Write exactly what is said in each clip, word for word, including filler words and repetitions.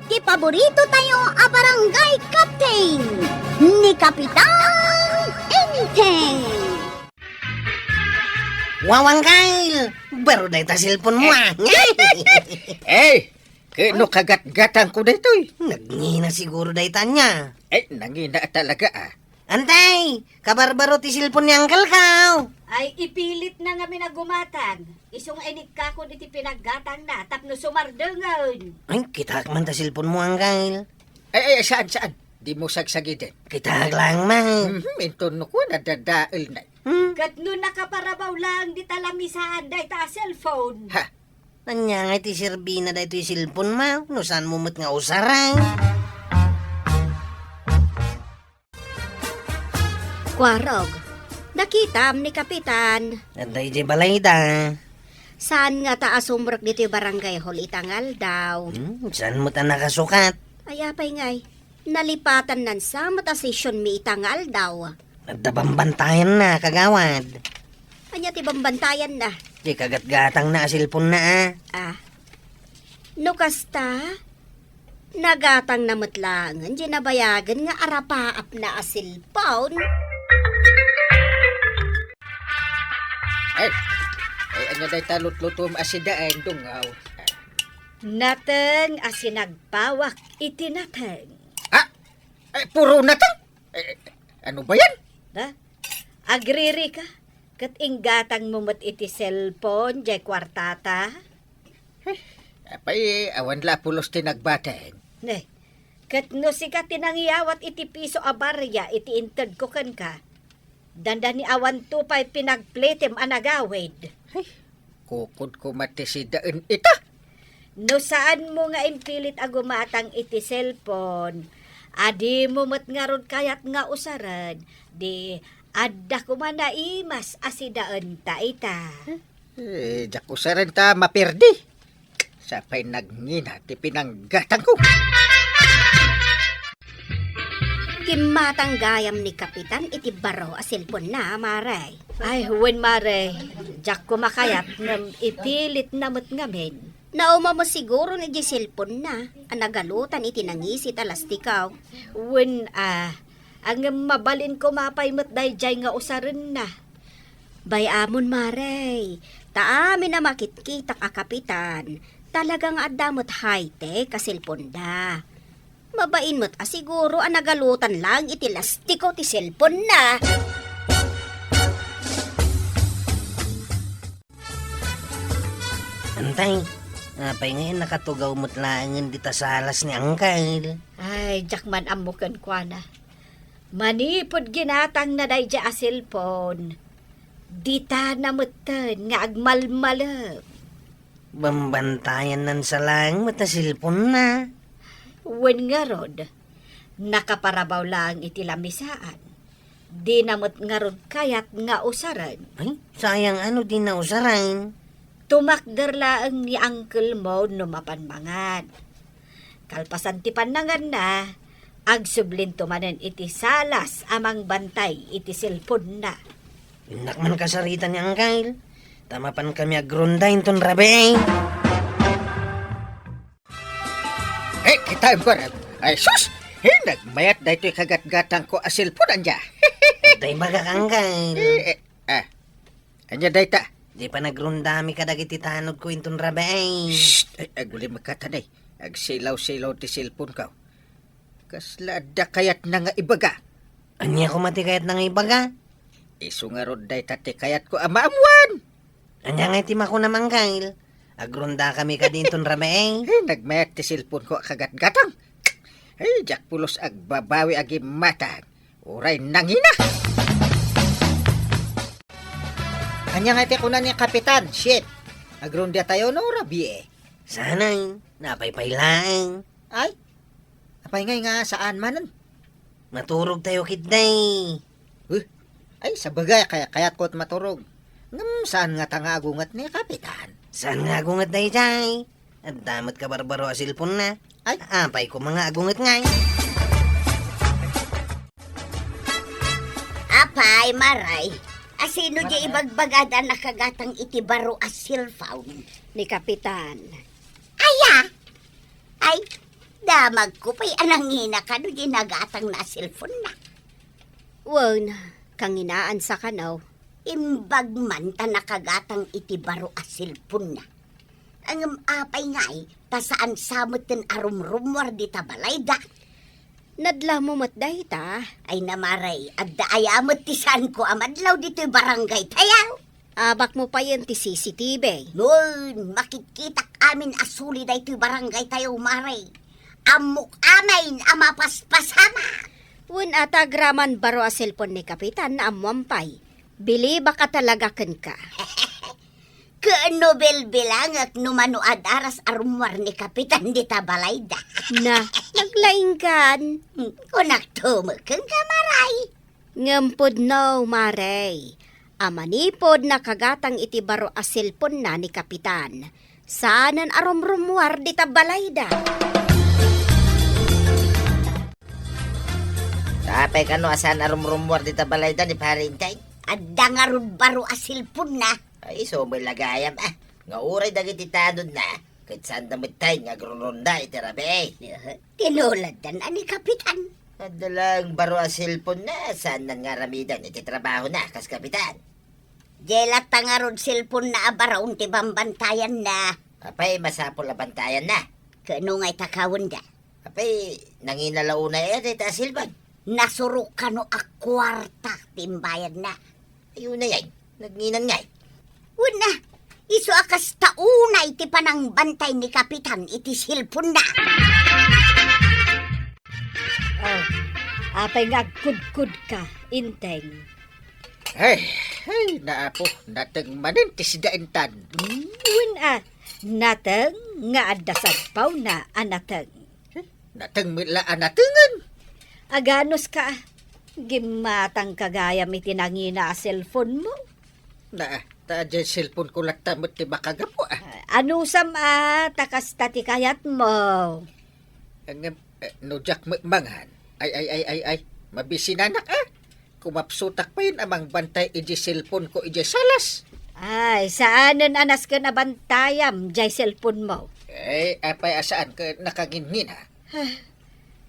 Ti paborito tayo a barangay captain, ni Kapitan Enteng. Wawang Kyle! Baro dayta cellphone mo, ah. Eh, no kagatgatangko daytoy. Nagngina siguro dayta ania. Eh, nangina talaga, ah. Antay, kabarbaro ti cellphone ni uncle ko. Ay, ipilit na ngamin a gumatang. Isu nga inikkakon iti pinaggatangna tapno sumardengen. Ay, kitaek man ta cellphone mo, uncle. Ay, ay, saan, saan? Dimo sagsagiden. Kitaek laeng man. Mhm, inton no kuan, nadadael na. Hmm? Ket no nakaparabaw laeng dita lamisaan dayta a cellphone. Ha? Ania nga iti serbina daytoy cellphone mo? No saan mo met nga usaren? Kuarog, nakitam ni Kapitan. Adda idiay balayda. Saan ngata a sumrek ditoy barangay hall ita nga aldaw? Hmm, saan met a nakasukat? Ay, apay ngay, nalipatan nan sa met a session mi ita nga aldaw. Adda bambantayanna, kagawad. Ania ti bambantayanna? Ti kagatgatangna a cellphone na, ah. Ah. No kasta, nagatangna met laengen diay nabayagen nga arapaapna a cellphone. Ay, ay, ania dayta lutlutom a sidaen, dungaw? Nateng a sinagpawak iti nateng. Ah, ay, puro nateng? Eh, ano ba yan? Ha? Agriri ka? Ket inggatang mo met iti cellphone, jay kuartata? Eh, apay, awan la pulos ti nagbateng. Ne, ket no sika ti nangyawat iti piso a barya iti intedko kenka, dandani awanto pay pinagplitem a nagawid. Ay, kukudko met ti sidaen ita. No saanmo nga impilit a gumatang iti cellphone, a dimo met ngarud kayat nga usaren, di adda koma naimas a sidaenta ita. Eh, diak usaren ta maperdi. Sapay nagngina ti pinanggatangko. Kimmatang gayam ni Kapitan iti baro a cellphone na, mare. Ay, wen, mare. Diak koma kayat ngem ipilitna met ngamin. Nauma mo siguro ni di cellphone na a nagalutan iti nangisit a lastikaw. Wen, a, ngem mabalin koma pay met daydiay nga usarenna. Bay-amon, mare, ta amin a makitkitak a Kapitan, talaga nga adda met high-tech a cellphone da. Mabain met a siguro a nagalutan lang iti lastiko ti cellphone na. Antay, apay ngay nakatugaw met laengen dita salas ni Angkel? Ay, diak man ammo kenkuana. Manipud ginatangna daydiay a cellphone, dita na metten nga agmalmalem. Bambantayan nan sa laeng met a cellphone na. Wen ngarud, nakaparabaw laeng iti lamisaan. Dina met ngarud kayat nga usaren. Ay, sayang a no dina usaren. Tumakder laeng ni uncle mo no mapan mangan. Kalpasan ti pannanganna, agsublinto manen iti salas a mangbantay iti cellphone na. Innak man kasarita ni Angkel, ta mapankami agronda inton rabii. Eh, kitaem ko, Rab. Ay, sus! Eh, nagmayat daytoy kagatgatangko a cellphone, ania? Dayta ibagak, Angkel. Eh, eh, ah. Ania dayta? Di pa nagrondami kadagiti tanodko inton rabii. Shh! Ay, agulimek katan, ay. Agsilaw-silaw ti cellphone ko. Kasla adda kayatna nga ibaga. Ania koma ti kayatna nga ibaga? Isu ngarud dayta ti kayatko a maammuan. Ania ngay ti makunam, Angkel? Agrondakami kadi inton rabii. Eh, nagmayat ti cellphone ko a kagatgatang. Eh, diak pulos agbabawi a gimmatang. Uray nangina. Ania ngay ti kuna ni Kapitan, Chief? Agrondatayo no rabii? Saan, napaypay laeng. Ay, apay ngay nga saan manen? Maturogtayo ketdi. Huh? Ay, sabagay, kay-, kayatko ti maturog. Ngem saan ngata nga agunget ni Kapitan? Saan nga agunget daydiay? Adda met kabarbaro a cellphone na. Ay. Apay koma nga agunget ngay? Apay, Maray, asino di ibagbagada nakagatang iti baro a cellphone? Ni Kapitan. Aya? Ay, Damagko pay a nangina kano diay nagatangna a cellphone-na. Wen, kanginaan sa kano. Imbag man ta nakagatang iti baro a cellphone-na. Ngem apay ngay, ta saan sa metten a rumrummuar dita balayda? Nadlawmo met dayta. Ay na, Mare, adda aya met ti saanko a madlaw ditoy barangay tayo? Abakmo payen ti C C T V. Wen, makitkitak amin a suli daytoy barangay tayo, Mare. Ammok amin a mapaspasamak. Wen, ata agraman baro a cellphone ni Kapitan, naammoan pay. Bilibak a talaga kenka. Ken no bilbilangek no mano a daras a rummuar ni Kapitan dita balayda. Na, naglaingkan. Hmm, kunakto met kenka, Mare. Ngem pudno, Mare, a manipud nakagatang iti baro a cellphone-na ni Kapitan, saanen a rumrummuar dita balayda. Apay kano a saan a rumrummuar dita balayda ni Pare Inteng? Adda ngarud baro a cellphone-na. Ay, isu met la gayam, a. Nga uray dagiti tanodna, ket saanda metten nga agrunrunda iti rabii. Tinuladdan a ni Kapitan. Adda laeng baro a cellphone-na, saanna nga aramidan iti trabahona kas kapitan. Diay latta ngarud cellphone-na a baro ti bambantayanna. Apay, masapul a bantayanna. Ket no ngay takawenda? Apay, nangina la unay a dayta a cellphone. Nasurok kano a kuarta ti imbayadna. Ay, unay ay, nagngina ngay. Wen a, isu a kasta unay ti panangbantay ni Kapitan iti cellphone-na. Oh, apay nga agkudkodka, Inteng? Ay, ay, naapo, nateng manen ti sida intan. Hmm, wen a, nateng nga adda sagpawna a nateng. Nateng met la a natengen. Aganuska, gimmatangka gayam iti nangina a cellphone-mo. Na, ta diay cellphone-ko latta met ti makagapu, a. Ah, anusam a, ta kasta ti kayatmo. Ngem, eh, no diak met mangan, ay, ay, ay, ay, ay, mabisinanak, a. Kumapsutak payen a mangbantay idiay cellphone-ko idiay salas. Ay, saanen a nasken a bantayam diay cellphone-mo. Eh, apay a saan ket nakangingina? Ah,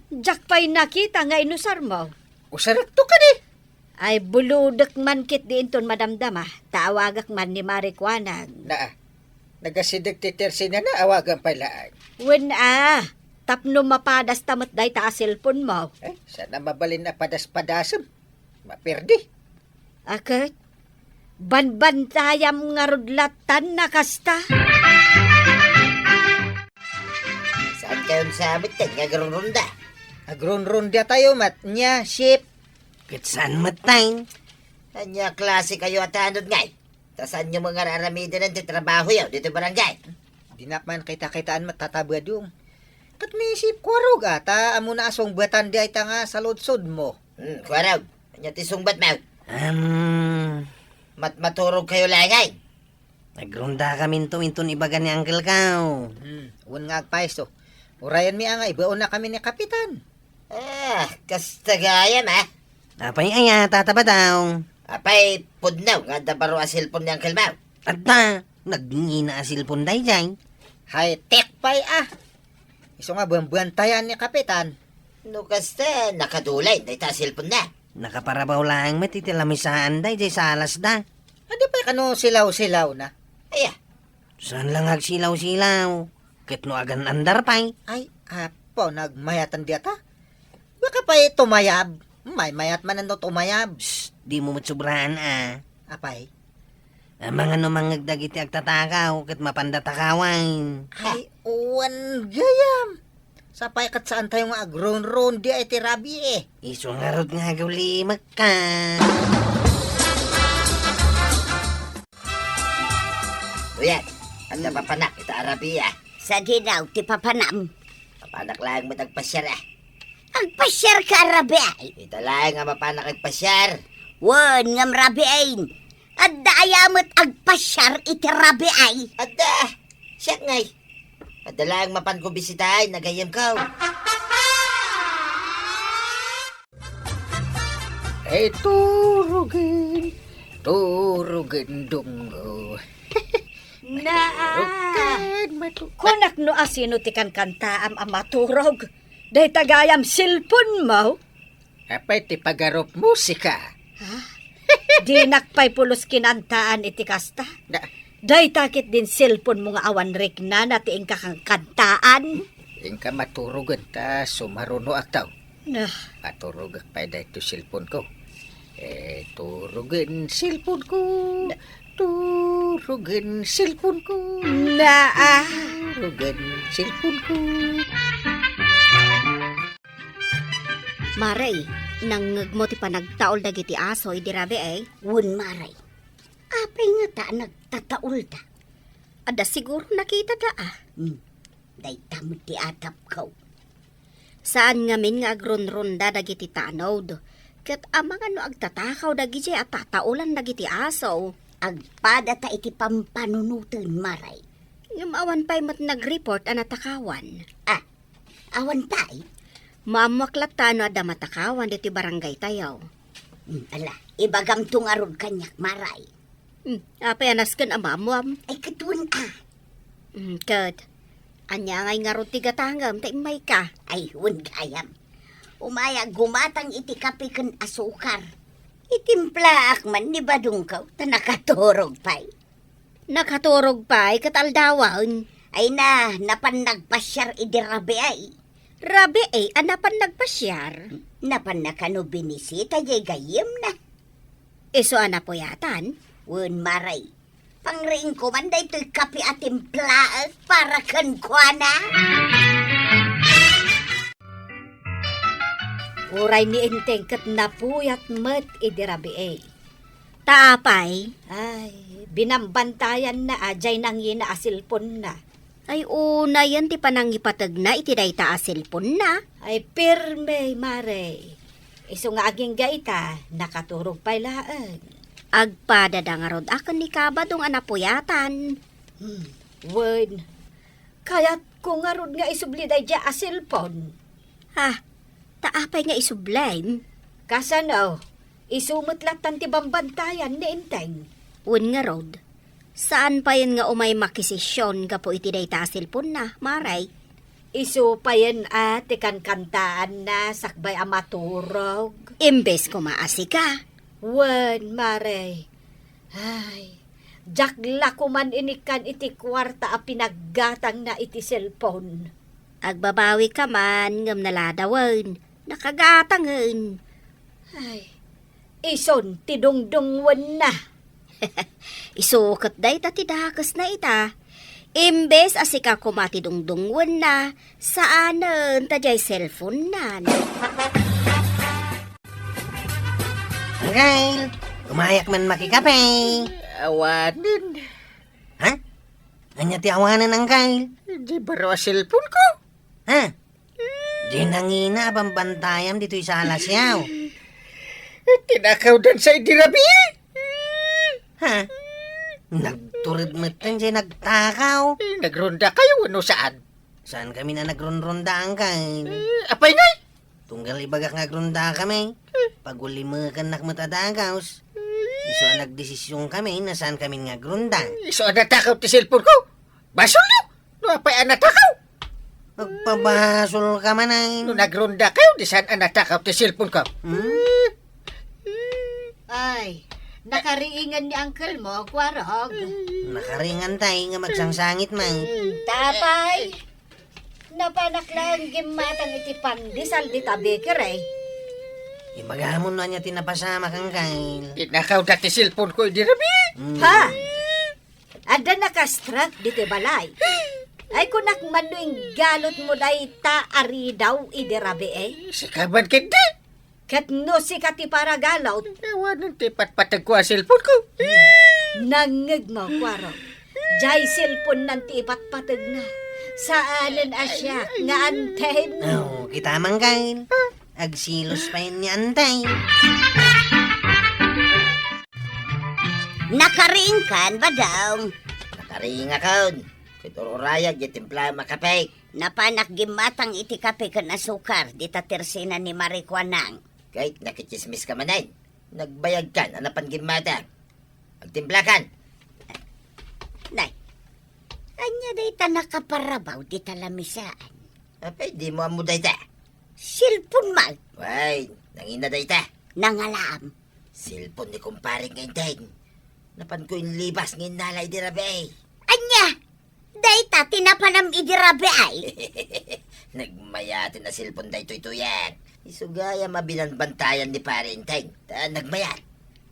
diak pay nakita nga inusarmo. Usarekto kadi. Ay, bulodek man ketdi inton madamdama, ta awagek man ni Mare Kuanag. Naa, nagasideg ti tersinana, awagan pay laeng. Wen a, tapno mapadasta met dayta a cellphone-mo. Eh, saan a mabalin a padas-padasem? Maperdi. A ket, banbantayam ngarud lattan a kasta. Saan kayon sa metten nga agrunrunda? Agrunrunda tayo met, nia, Sip. Ket saan met tayo? Ania klase kayo a tanod ngay? Ta saanyo met nga ar-aramiden ti trabahoyo ditoy barangay? Dinak man kita-kitaan met tatabadong. Ket ni Sip Kuarog a, ta ammona a sungbatan dayta nga saludsodmo. Hmm, Kuarog, ania ti sungbatmo? Am. Mat-, maturog kayo laeng ay. Nagrundakaminto inton ibaga ni Uncle Kao. Hmm, wen nga agpayso. Urayanmi a nga ibaonnakami ni Kapitan. Ah, kasta gayam, a. Apay aya, Tata Badong? Apay, pudno nga adda baro a cellphone ni Uncle Mau? Adda, nagngina a cellphone daydiay. High-tech pay, a. Isu nga banbantayan ni Kapitan. No kasta, nakadulayen dayta a cellphone-na. Nakaparabaw laeng met iti lamisaan daydiay salasda. Adi pay kano silaw-silawna? Aya. Saan la nga agsilaw-silaw? Ket no agan-andar pay? Ay, apo, nagmayatan dayta? Baka pay tumayab. Maymayat man no tumayab. Shh, dimo met sobraan, a. Apay? Amangan no mangngeg dagiti agtatakaw ket mapanda takawen. Ay, wen gayam. Sapay ket saan tayo nga agrunrunda iti rabii. Isu ngarud nga agawlimekka. Uyan, adda papanak ita a rabii, a. Sadino ti papanam? Papanak laeng met agpasiar, a. Agpasiarka a rabii? Ita laeng a mapanak agpasiar. Wen, ngem rabii. Adda aya met agpasiar iti rabii? Adda. Siak ngay. Adda laeng mapanko bisitaen, gayyemko. Ay, turugen, turugen, Dunggo. Naa. Maturog ka, maturog. Kunak no asino ti kankantaam a maturog. Dayta gayam cellphone mo? Apay ti pagarup musika? Ha? Dinak pay pulos kinantaan iti kasta. Na- Dayta ket din cellphone mo nga awan riknana ti inka kankantaan. Inka maturogen ta sumarunoak taw. Nah. Maturogak pay daytoy cellphone ko. Eh, turogen cellphone ko. Na- Turogen cellphone ko. Naa. Turogen cellphone ko. Mare, nangngegmo ti panagtaul dagiti aso idi rabii, eh? Wen, mare. Apay ngata a nagtataulda? Adda siguro nakitada, ah. Hmm. Dayta met ti atapko. Saan ngamin nga agrunrunda dagiti tanod, ket amangan no agtatakaw dagidiay a tataulan dagiti aso. Agpadata iti pampanunoten, mare. Ngem awan pay met nag-report a natakawan. Ah, awan pay? Maammoak latta no adda matakawan ditoy barangaytayo. Hmm, ala, ibagamto ngarud kaniak, mare. Hmm, apay a nasken a maammoam? Ay, ket wen a. Hmm, ket, ania ngay ngarud ti gatangem ta immayka? Ay, wen gayam. Umayak gumatang iti kape ken asukar. Itimplaak man ni badongko ta nakaturog pay. Nakaturog pay ket aldawen. Ay na, napan nagpasiar idi rabii. Rabii a napan nagpasiar? Napan na kano binisita diay gayyemna. Isu a napuyatan? Wen, mare. Pangriingko man daytoy kape a timplaek para kenkuana. Uray ni Enteng ket napuyat met idi rabii. Ta apay? Ay, binambantayanna a diay nangina a cellphone-na. Ay, unayen ti panangipategna iti dayta a cellphone-na. Ay, pirme, mare. Isu nga agingga ita, nakaturog pay laeng. Agpadada ngarud a ken ni Kabadong a napuyatan. Hmm, wen. Kayatko ngarud nga isubli daydiay a cellphone. Ha? Ta apay nga isublim? Kasano? Isu met lattan ti bambantayan ni Enteng. Wen ngarud, saan payen nga umay makisesion gapu iti dayta a cellphone-na, mare? Isu payen a ti kankantaanna sakbay a maturog. Imbes koma a sika. Wen, mare. Ay, diak la koman inikkan iti kuarta a pinaggatangna iti cellphone. Agbabawika man ngem naladawen, nakagatangen. Ay, isun ti dungdungwenna. Isu ket dayta ti dakesna ita. Imbes a sika koma ti dungdungwenna, saanen ta diay cellphone-nan. Angkel, umayak man makikape. Awanen. Ha? Ania ti awanen, Angkel? Di baro a cellphone-ko. Ha? Di nangina a bambantayam ditoy sala siyaw. Tinakawdan sa idi rabii. Ha? Nagtured metten diay nagtakaw. Eh, nagrondakayo wenno saan? Saan kami a nagronronda, Angkel? Eh, apay ngay? Tunggal ibagak nga agrondakami, pagulimekennak met a dakes. Isu a nagdesisionkami no saan kami nga agronda. Isu a natakaw ti cellphone-ko. Basolyo! No apay a natakaw? Agpabasolka man ay. No nagrondakayo, di saan a natakaw ti cellphone-ko. Hmm? Ay, nakariingan ni uncle mo, Kuarog. Nakariingan tay nga agsangsangit man. Hmm, tapay. Napanak laeng gimmatang iti pandesal dita bakery. Ibagamon no ania ti napasamak, Angkel. Tinakawda ti cellphone-ko idi rabii. Hmm. Ha? Adda nakastrek ditoy balay. Ay, kunak man no inggalotmo dayta a ridaw idi rabii, eh. Sika man ketdi. Ket no sika ti paragalot. Awanen ti patpategko a cellphone-ko. Nangngegmo, Kuarog. Diay cellphone-nan ti ipatpategna. Saanen a siak nga anten. Oh, kita, Angkel. Agsilos pay ni Antay. Nakariingkan, Badong? Nakariingakon. Ket ururayag diay timpla a kape. Napanak gimmatang iti kape ken asukar dita tersina ni Mari Kuanang. Ket nakitsismiska manen. Nagbayagkan a napan gimmatang. Agtimplakan. Nay, Ania dayta nakaparrabaw dita lamisaan? Apay, dimo ammo dayta? Cellphone man. Way, nangina dayta? Nangalaam. Cellphone ni kumpare nga Enteng. Napanko inlibas nga innala idi rabii. Ania? Dayta ti napanam idi rabii ay? Nagmayaten a cellphone daytoy, Tuyak. Isu gayam a binanbantayan ni Pare Enteng. Ta nagmayat.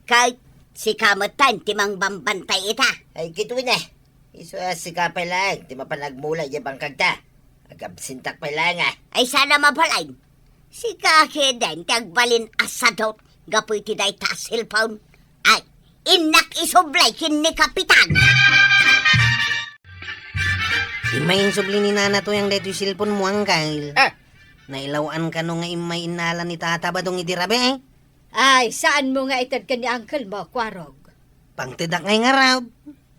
Ket sika metten ti mangbambantay ita. Ay, kitaem. Isu a sika pay laeng ti mapan agmula idiay bangkagta. Agabsentak pay laeng a. Ay, saan a mabalin. Sika ketdin ti agbalin a sadot gapu iti dayta a cellphone. Ay, innak isublay ken ni Kapitan. Immay insubli ni Nana Tuyang daytoy cellphone mo, Angkel. Ah! Nailaw-an kano nga immay innala ni Tata Badong idi rabii? Ay, saanmo nga ited ken ni uncle mo, Kuarog? Pangtedak ngay ngarud.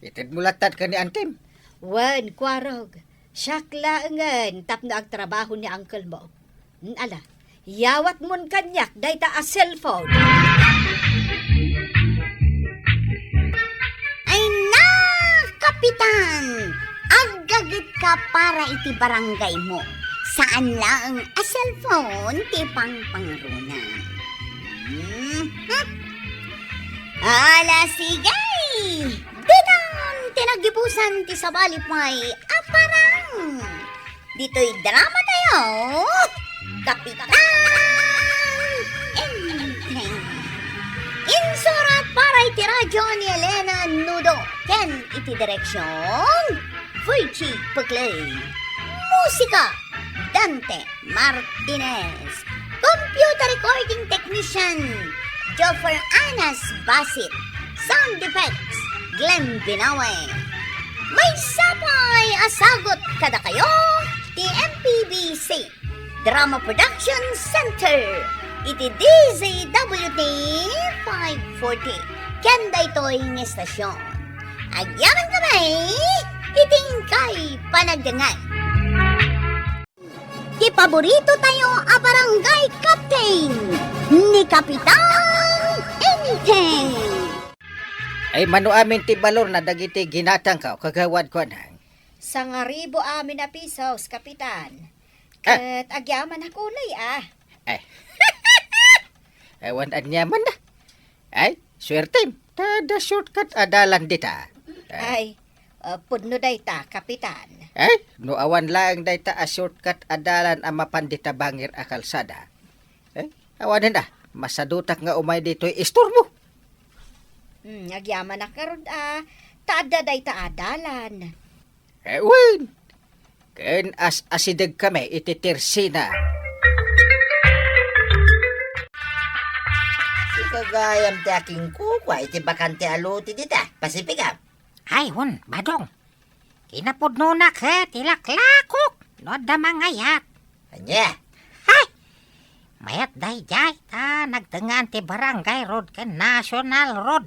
Itedmo latta ken ni antim? Wen, Kuarog. Siak laengen tapno agtrabaho ni uncle mo. Ala, yawatmon kaniak dayta a cellphone. Ay na, Kapitan! Aggagetka para iti barangay mo. Saan laeng a cellphone ti pangpangruna. Mhm. Ala, sige! Ditan ti naggibusan ti sabali pay a parang. Ditoy drama tayo, Kapitan Enteng. Insurat para iti radyo ni Elena Nudo ken iti direksyon, Virgie Peclay. Musika, Dante Martinez. Computer recording technician, Joffer Anas Basit. Sound effects, Glenn Binawe. Maysa pay a sagut kadakayo ti M P B C Drama Production Center iti D Z W T five forty ken daytoy nga estasyon. Agyaman kami iti inkay panagdengngeg. Ti paborito tayo a barangay captain, ni Kapitan Enteng. Ay, mano amin ti balor na dagiti ginatangko, kagawad ko, anang. Sangaribo amin a pisos, Kapitan. Ah. Ket agyaman a kulay, ah. Ay. Awan aniaman na. Ay, suertem. Ta adda shortcut a dalan dita. Ay. Ay, ah, pudno dayta, Kapitan. Ay, no awan laeng dayta a shortcut a dalan a mapan dita bangir a kalsada. Ay, awanen a, masadutak nga umay ditoy istorbo. Hmm, agyamanak ngarud a, ta adda dayta a dalan. Eh, wen. Ken as-asideg kami iti tersina. Sika gayam ti akinkukua iti bakante a lote dita, Pasifico. Ay, wen, Badong. Kinapudnona ket ilaklakok no adda mangayat. Ania? Ay! Mayat daydiay ta nagtengngaan ti Barangay Road ken National Road.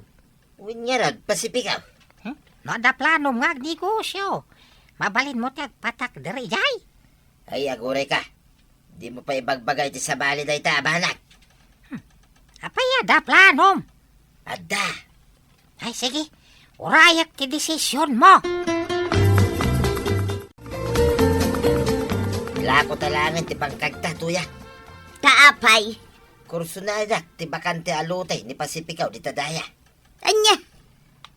Wen ngarud, Pasifico. Hmm? No adda planom nga agnegosio, mabalinmo ti agpatak diridiay. Ay, agurayka. Dimo pay ibagbaga iti sabali dayta a banag. Hmm. Apay adda planom? Adda. Ay, sige. Urayak ti desisionmo. Ilako ta laengen ti bangkagta, Tuya. Ta apay? Kursonadak ti bakante a lote ni Pasifico dita daya. Ania?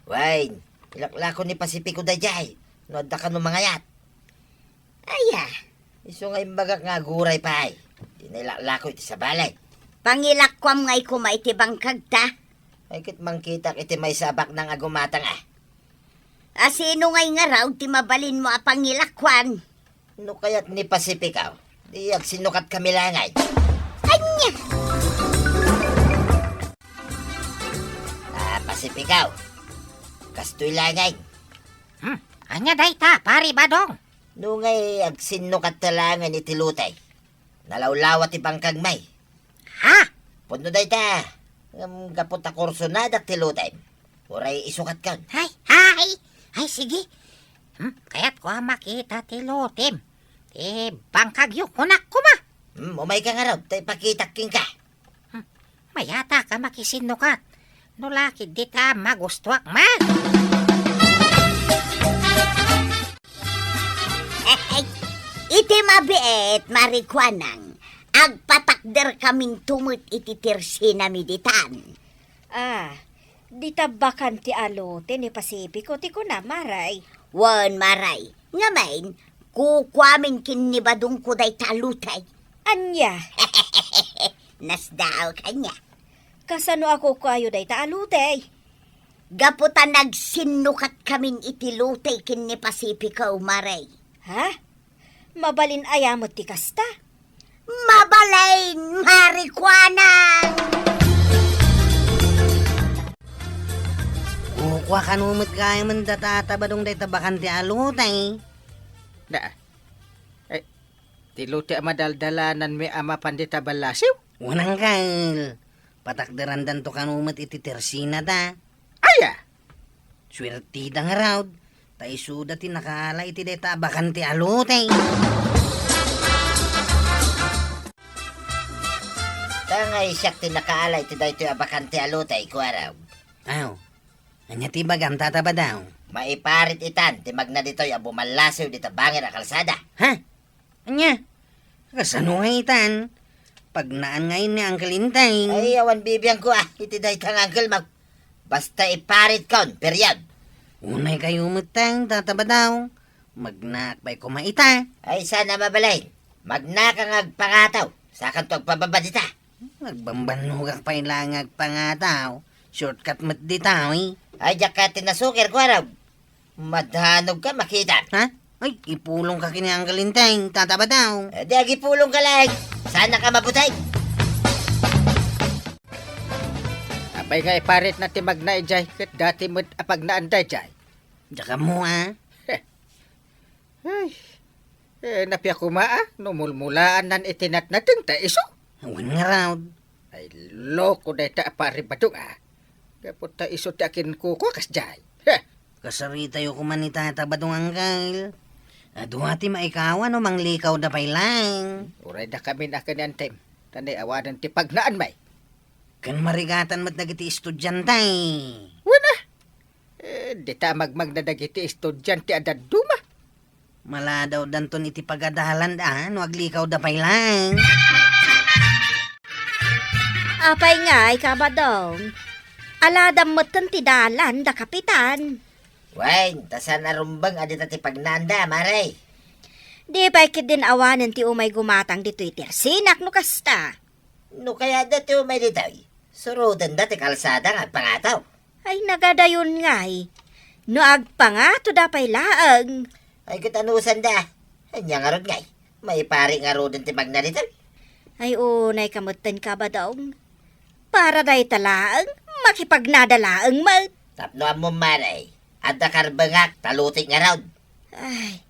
Wen, ilaklako ni Pasifico daydiay, no adda kano mangayat. Aya? Isu nga imbagak nga aguray pay. Dina ilaklako iti sabali. Pangilakuam ngay koma iti bangkagta. Ay, ket mangkitak iti maysa a baknang a gumatang, a. A sino ngay ngarud ti mabalinmo a pangilakuan? No kayat ni Pasifico, di agsinnukat kami laengen. Ania? Ah, Pasifico. Kastoy laengen. Hmm, ania dayta, Pari Badong? No ngay agsinnukat ta laengen iti lote. Nalawlawa ti bangkagmi. Ha? Pudno dayta. Ngem gapu ta kursonadak ti lotem. Uray isukatkon. Ay, ay, ay, sige. Hmm, kayatko a makita ti lotem. Ti bangkagyo, kunak koma. Hmm, umayka ngarud, ta ipakitak kenka. Hmm, mayatak a makisinnukat. No la ketdi ta magustuak met. Iti mabiit, Mare Kuanang, agpatakderkaminto met iti tersinami ditan. Ah, dita bakan ti alote ni Pacifico ti kuna, Mare. Wen, Mare. Ngamin, kukuamin ken ni Badongko dayta alote. Ania? Nasdaaw kaniak. Kasano a kukuayo dayta alote? Gapu ta nagsinnukatkamin iti lote ken ni Pacifico, Mare. Ha? Mabalin aya met ti kasta? Mabalin, Mare Kuanang! Kukua kano met gayam dayta Tata Badong dayta bakan ti alote. Da. Eh, ti lote a madaldalananmi a mapan dita ballasiw? Wen, angkel. Patakderandanto kano met iti tersinada. Aya? Suertida ngarud, ta isuda ti nakaala iti dayta a bakante a lote. Ta nga siak ti nakaala iti daytoy a bakante a lote, kuarog. Aw, ania ti ibagam, Tata Badong? Maiparit itan ti magna ditoy a bumallasiw dita bangir a kalsada. Ha? Ania? Kasano nga itan? Pagnaan nga ni Uncle Enteng. Ay, awan bibiangko, ah, iti dayta nga uncle mo. Basta iparitkon, period. Unay kayo met, Teng, Tata Badong. Magnaak pay koma ita. Ay, saan a mabalin. Magnaak nga agpangataw. Sakanto agpababa dita. Agbambannogak pay laeng nga agpangataw. Shortcut met dita, eh. Ay, diak kayat ti nasukir, kuarog. Madanog ka, makita. Ha? Ay, ipulong ka ken ni Uncle Enteng, Tata Badong. Eh, di agipulong ka laeng. Saan ka mabuteng? Apay nga iparitna ti magna idiay, ket dati met a pagnaan daydiay. Diak ammo, ah. Ay, eh, napia koma, ah, no mulmulaannan iti natnateng ta isu. Wen ngarud. Ay, loko dayta a Pari Badong, ah. Gapu ta isu ti akinkukua kasdiay. Heh! Kasaritayo koma ni Tata Badong, Uncle. Adu a ti maikawan no manglikaw da pay laeng. Uray dakamin a ken ni Antem, ta ni awanen ti pagnaan, may. Ken marigatan met dagiti estudiante. Wen, ah. Eh, dita magmagna dagiti estudiante a dadduma. Maladawdanton iti pagadalan da no aglikaw da pay laeng. Apay ngay, Kabadong? Aladam metten ti dalan da Kapitan. Wen, ta saan a rumbeng a dita ti pagnaanda, Mare. Di pay ketdin awanen ti umay gumatang ditoy ti ersinak no kasta. No kayat da ti umay ditoy, surotenda ti kalsada nga agpangataw. Ay, nagadayon ngay. No agpangato da pay laeng. Ay, ket anusanda. Ania ngarud ngay? Maipari ngaruden ti magna ditoy. Ay, unay ka metten, Kabadong. Para dayta laeng, makipagnada laeng met. Tapno ammom, Mare, adda karbengak, ta luti ngarud. Ay,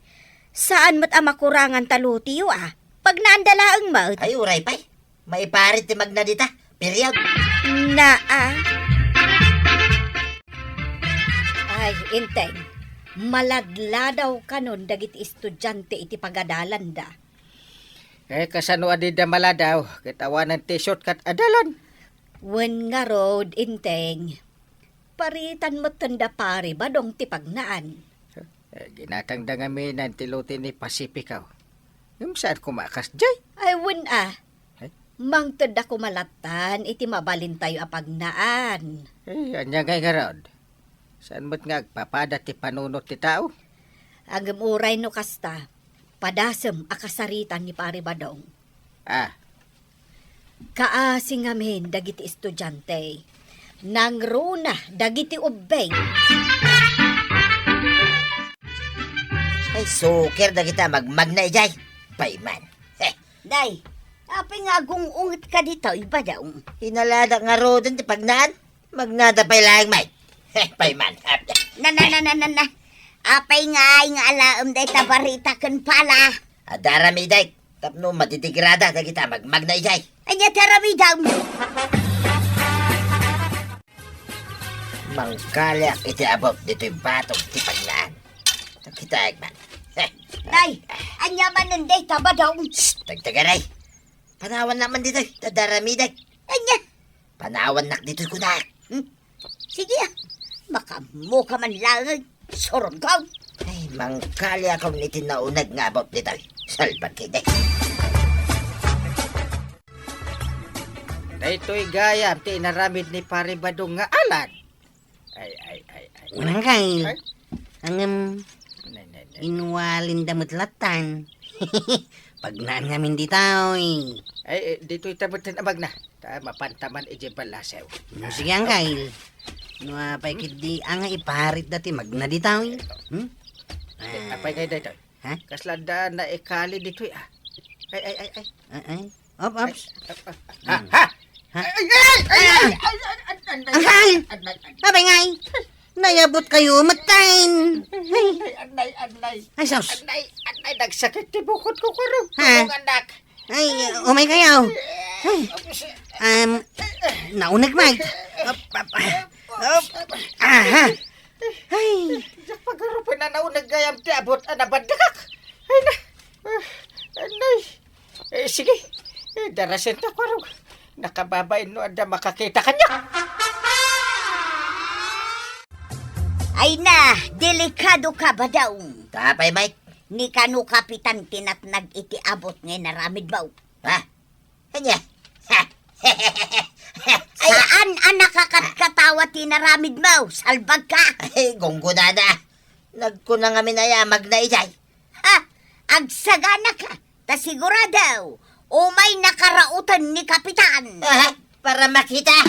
saan met a makurangan ta lutiyo, ah. Pagnaanda laeng met. Ay, uray pay. Maiparit ti magna dita. Period. Naa. Ay, Enteng, maladladaw kanon dagiti estudiante iti pagadalanda. Eh, kasano a dida maladaw, ket awanen ti shortcut a dalan? Wen ngarud, Enteng, paritan metten da Pari Badong ti pagnaan. Eh, ginatangda ngamin ti lote ni Pacifico. Ngem saan koma a kasdiay? Ay, wen a. Eh? Mangtedda koma lattan iti mabalintayo a pagnaan. Eh, ania ngay ngarud? Saan met nga agpapada ti panunot ti tao? Ngem uray no kasta, padasem a kasaritan ni Pari Badong. Ah. Kaasi ngamin dagiti estudiante. Nangruna dagiti ubbing. Ay, sukir dagita magmagna idiay. Payman. Heh. Day, apay nga agung-unget ka ditoy, Badong? Inaladak ngaruden ti pagnaan. Magnada pay laeng, Mike. Heh, payman. Na, na, na, na, na, na. Apay ngay nga alaem dayta barita ken pala? Adda aramidek tapno madidigrada dagita magmagna idiay. Ania ti aramidem? Mangkaliak iti abok ditoy batog ti pagnaan. Kitaek man. Heh. Nay, ania manen dayta, Badong? Shh, tagtagaray. Panawannak man ditoy, ta adda aramidek. Ania? Panawannak ditoy kunak. Hmm? Sige, ah. Makaammo ka man laeng. Surungkaw. Ay, mangkaliakon iti nauneg nga abok ditoy. Salbag kidi. Daytoy gayam ti inaramid ni Pare Badong nga alad. Ay, ay, ay, ay. Unang kail. Ay. Angem, nay, nay, nay. Inwalin da met latan. Pagnaan ngamin ditoy. Ay, eh, ditoy ta met a magna. Ta mapantaman iti balasew. No, sige, angkail. No, apay kidi, anga iparit dati magna ditoy. Hmm? Eh, apay kayo daytoy? Ha? Kasla da naikali ditoy, ah. Ay, ay, ay, ay. Ay, ay. Op, op. Ay, op, op. Ha? Hmm. Ha? Ha? Ay, ay, ay, ay, ay, ay, ay, ay, ay, ay, ay. Angkal! Abay ngay! Nayabot kayo, matain! Ay, anday, anday. Ay, sus! Anday, anday, nagsakit ti bukod ko, kurog. Ha? Tulong, anak. Ay, umay kayo. Ay. Um, naunag, Mike. Op, op, op. Aha. Ay. Diak pagarupan a naunag gayam ti abot a nabandakak. Ay na. Ah, anay. Eh, sige. Eh, darasen ta, kurog. Nakababain no adda makakita kaniak. Ay na, delikado ka, Badong. Tapay, Mike. Ni kano kapitan tinatnag iti abot nga inaramid mo. Ha? Ania? Ha? Ay, saan a nakakatkatawa ti inaramid mo? Salbag ka! Ay, gunggunana. Nagkuna ngamin a magna idiay. Ha? Agsagana ka. Ta sigurado, umay nakaraotan ni Kapitan. Aha, para makita.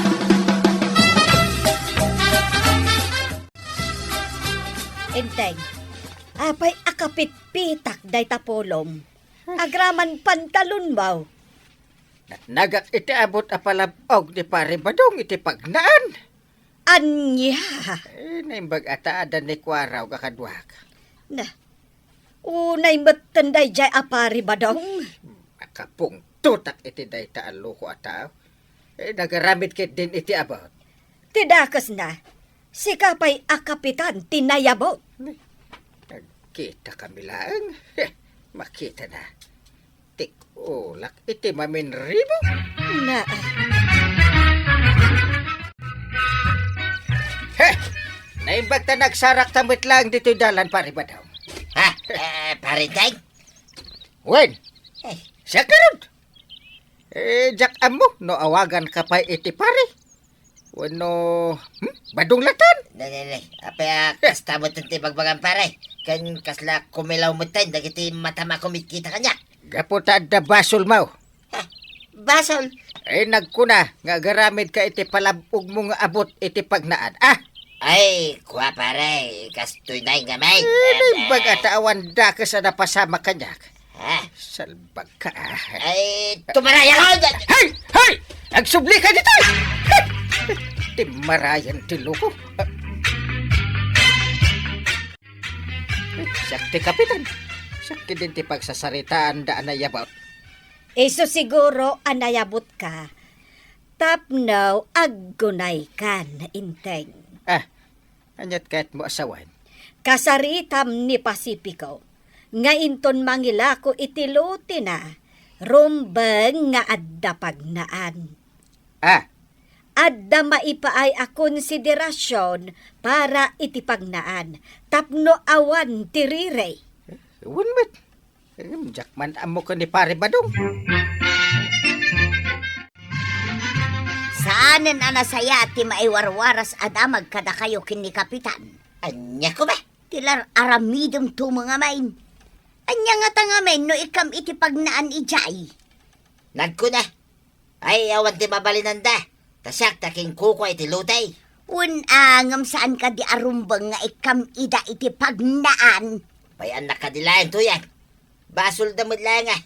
Enteng, apay a kapitpitak dayta pulom? Agraman pantalon mo. Natnagak iti abot a palab-og ni Pare Badong iti pagnaan. Ania? Eh, naimbag a ta adda ni Kuarog a kaduak. Na, unay metten daydiay a Pare Badong. Makapungtotak iti dayta a loko a tao. Eh, nagaramid ketdin iti abot. Ti dakesna, sika pay a kapitan ti nayabot. Nagkita kami laeng. Heh, makita na. Tik-ulak iti maminribo. Na. Heh! Naimbag ta nagsarak ta met laeng ditoy dalan, Pare Badong. Ha? Eh, Pare Enteng? Wen? Eh. Siak ngarud. Eh, diak ammo no awagan ka pay iti pare. Wenno, hmm? Badong latan? Ne, ne, ne. Apay a kasta met ti bagbagam, pare? Ken kasla kumilaw met dagiti mata a kumitkita kaniak. Gapu ta adda basol mo. Ha? Basol? Eh, nagkuna nga agaramid ka iti palab-og mo nga abot iti pagnaan. Ah! Ay, kua, pare, kastoy na ngamin. Eh, naimbag a ta awan dakes a napasamak kaniak. Ha? Salbag ka, ah. Ay, tumarayan! Hey! Hey! Agsubli ka ditoy! Ti marayan ti loko. Siak ti kapitan. Siak ketdin ti pagsasaritaan da a nayabot. Isu siguro a nayabot ka. Tapno aggunay kan, Enteng. Ah, aniat kayatmo a sawen? Kasaritam ni Pacifico, nga inton mangilako iti lote na, rumbeng nga adda pagnaan. Ah. Adda maipaay a konsiderasion para iti pagnaan tapno awan ti riri. Wen met. Em, diak man ammo ken ni Pare Badong. Saanen a nasaya ti maiwarwaras a damag kadakayo ken ni Kapitan. Ania koma? Ti lar-aramidem to ngamin. Ania ngata ngamin no ikkam iti pagnaan idiay? Nagkuna, ay, awan ti mabalinanda. Ta siak ti akinkukua iti lote. Wen a, ngem saan kadi a rumbeng nga ikkam ida iti pagnaan? Pay-annak kadi laeng tuyak. Basolda met laeng a.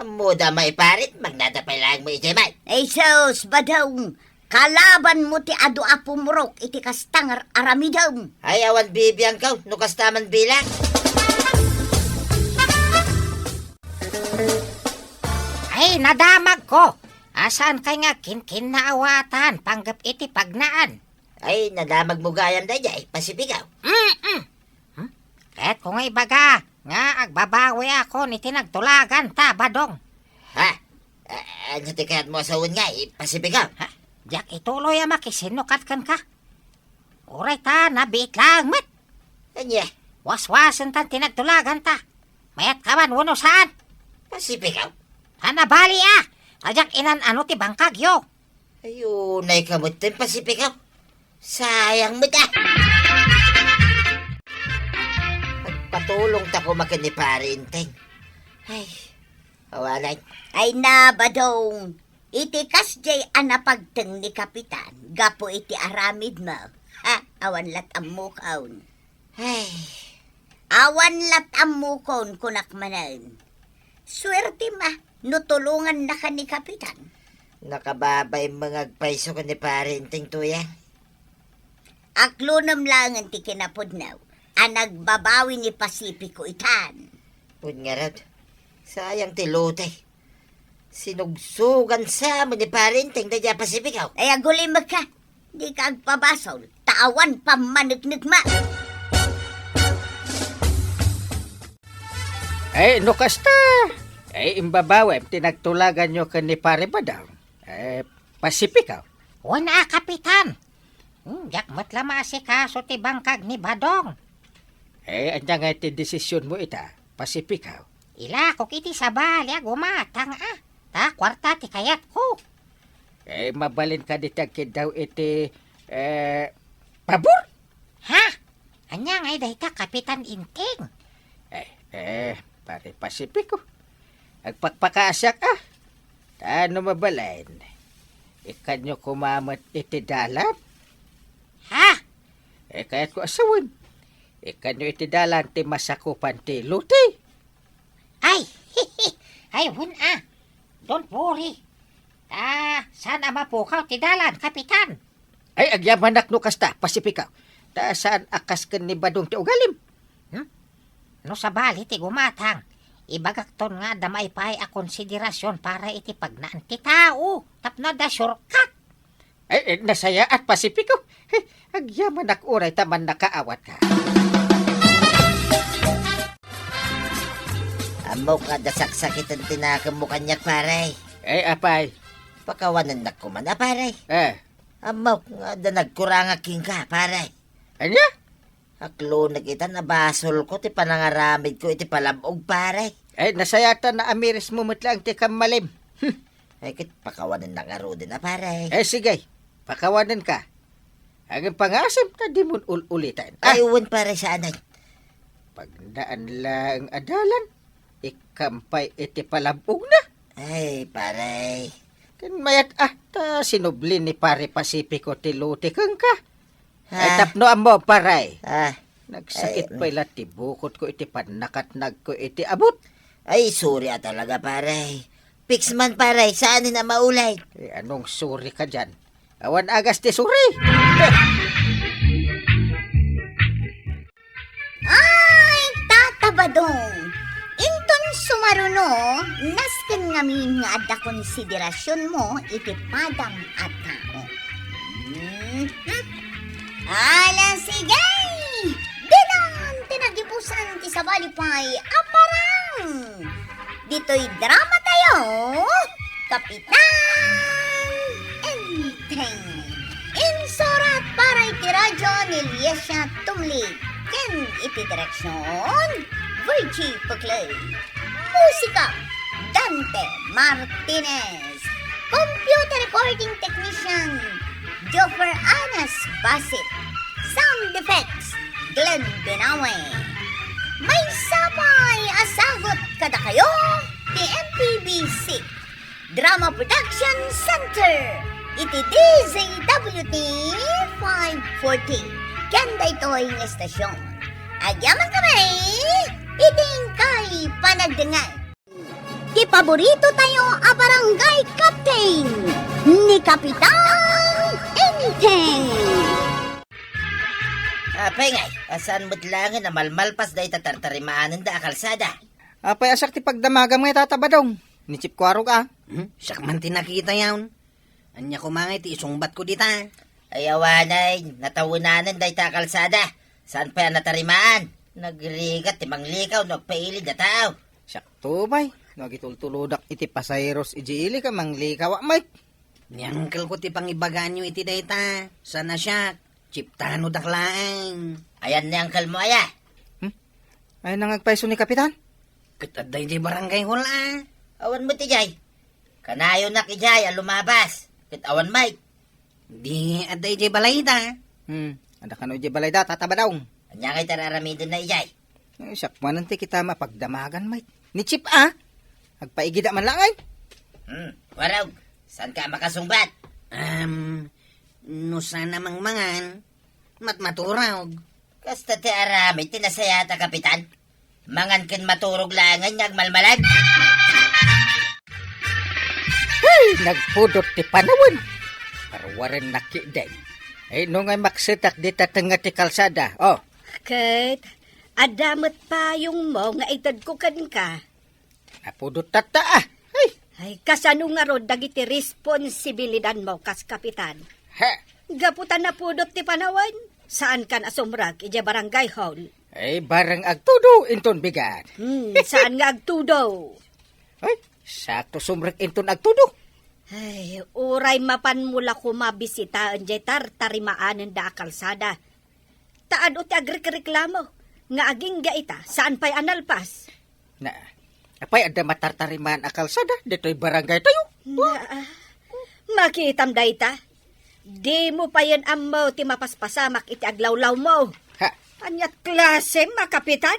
Ammoda maiparit, magnada pay laeng mo idiay met. Ay sus, Badong, kalabanmo ti adu a pumurok iti kasta nga ar-aramidem. Ay, awan bibiangko no kasta man bilang. Ay, nadamagko. Saan kay nga kinkinnaawatan panggep iti pagnaan? Ay, nadamagmo gayam daydiay, Pacifico. Mm-mm. Hmm? Kayatko nga ibaga nga agbabawiakon iti nagtulaganta, Badong. Ha? A-, ania ti kayatmo a sawen nga, Pacifico? Ha? Diak ituloy a makisinnukat kenka. Uray ta nabiit laeng met. Ania? Waswasentan ti nagtulaganta. Mayatka man wenno saan? Pasipikaw? Hanabali a! Kadiak inan-ano ti bangkagyo. Ay, unay ka met ten, Pasipikaw. Sayang met a. Agpatulong ta koma ken ni Pare Enteng. Ay, awanay. Ay na, Badong. Iti kasdiay a napagteng ni Kapitan, gapu iti aramidmo. Ha, awan lat ammokon. Ay. Awan lat ammokon, kunak manen. Suertem a, no tulongannaka ni Kapitan. Nakababain nga agpayso ken ni Pare Enteng, Tuya. Aklonem laengen ti kinapudno a nagbabawi ni Pasipiko itan. Wen ngarud, sayang ti lote. Sinugsugan sa met ni Pare Enteng daydiay a Pasipiko. Ay, agulimekka. Dika agpabasol, ta awan pammaneknekma. Eh, no kasta, eh, imbabawem ti nagtulaganyo ken ni Pare Badong. Eh, Pasipiko. Wen a, Kapitan. Hmm, diak met la maasikaso ti bangkag ni Badong. Eh, ania ngay ti desisionmo ita, Pasipiko? Ilakok iti sabali a gumatang a, ta kuarta ti kayatko. Eh, mabalin kadi ti agkiddaw iti, eh, pabor? Ha? Ania ngay dayta, Kapitan Enteng? Eh, eh, Pare Pasipiko. Agpakpakaasiak a. Ta no mabalin, ikkanyo koma met iti dalan? Ha? Eh, kayatko a sawen. Ikkanyo iti dalan ti masakupan ti lote. Ay, ay, wen a. Don't worry. Ta, saan a mapukaw ti dalan, Kapitan? Ay, agyamanak no kasta, Pasipiko. Ta, saan a kas ken ni Badong ti ugalim? Hmm? No sabali ti gumatang, ibagakton nga adda maipaay a konsiderasyon para iti pagnaan ti tao, tapno adda shortcut. Ay, eh, nasayaat, Pasipiko. Hey, agyamanak uray ta mannakaawatka. Ammok nga adda saksakiten ti nakemmo kaniak, pare. Eh, apay? Pakawanennak koma a, pare. Eh. Ammok nga adda nagkurangak kenka, pare. Ania? Aklonek ita, nabasolko ti panangaramidko iti palab-og, pare. Eh, nasayaat a naamirismo met laeng ti kammalim. Hmm. Ay, ket pakawanennak ngaruden a, pare. Eh, sige. Pakawanenka. Agin pangasem ta dimon ul-uliten. Ah! Ay, wen, pare, saan ay. Pagnaan laeng a dalan, ikkan pay iti palab-ogna. Ay, pare. Ken mayat a, ta sinubli ni Pare Pasipiko ti lote kenka. Ay, ah, tapno ammo, pare. Ah. Nagsakit pay la ti bukotko iti pannakatnagko iti abut. Ay, sorry a talaga, pare. Fix man, pare. Saan a maulit? Eh, anong sorry ka dyan? Awan agas ti sorry. Ay, Tata Badong! Inton sumaruno, nasken ngamin nga adda konsiderasionmo iti padam a tao. Mhm. Ala, sige! Ditan ti nagipusan ti sabali pay a parang! Ditoy drama tayo, Kapitan Enteng. Insurat para iti radyo ni Liesia Tumlik ken iti direksion, Virgie Puclay. Musika, Dante Martinez. Computer recording technician, Joffer Anas Basit. Sound effects, Glenn Binawe. Maysa pay a sagut kadakayo ti M P B C Drama Production Center iti D Z W T five forty. Ken daytoy nga estasyon. Agyamankami iti inkay panagdengngeg. Ti paborito tayo a barangay captain, ni Kapitan Enteng. Apay ngay, a saan met laengen a malmalpas dayta tartarimaanenda a kalsada? Apay a siak ti pagdamagam ngay, Tata Badong. Ni Chief Kuarog a. Hmm? Siak man ti nakitayon. Ania koma ngay ti isungbatko dita? Ay, awanay, natawenanen dayta a kalsada. Saan pay a natarimaan? Nagrigat ti manglikaw no agpailid a tao. Siak to, bay. No agitultulodak iti pasaheros idiay ili ket manglikaw met. Ni angkelko ti pangibaganyo iti dayta. Saan a siak, chiptanodak laeng. Ayan ni angkelmo aya? Hmm? Ay, nangagpayso ni Kapitan? Ket adda idiay barangay hall, a. Awan met idiay. Kanayonak idiay a lumabas. Ket awan met. Di adda idiay balayda. Hmm, adda kano idiay balayda, Tata Badong? Ania ngay ti ar-aramidenna idiay? Eh, siak manen ti kita mapagdamagan met. Ni Chief, a? Agpaigida man laeng. Hmm, warog. Saanka a makasungbat? Am, no saan a mangmangan, matmaturog. Kasta ti aramid ti nasayaat a kapitan. Mangan ken maturog laengen nga agmalmalem. Hey, nagpudot ti panawen. Parwaren nakideng. Ay, no ngay maksetak dita tengnga ti kalsada. Oh. Ket, adda met payongmo nga itedko kenka. Napudot tatta, a. Ay. Ay, kasano ngarud dagiti responsibilidanmo kas kapitan? Ha? Gapu ta napudot ti panawen, saankan a sumrek idiay barangay hall. Ay, bareng agtudo inton bigat. Hmm, saan nga agtudo? Ay, sakto sumrek inton agtudo. Ay, uray mapanmo la koma bisitaen diay tartarimaanenda a kalsada. Ta adu ti agrikreklamo nga agingga ita, saan pay a nalpas. Na, apay adda matartarimaan a kalsada ditoy barangay tayo? Na, makitam dayta. Dimo payen ammo ti mapaspasamak iti aglawlawmo. Ha? Ania ti klasem a kapitan?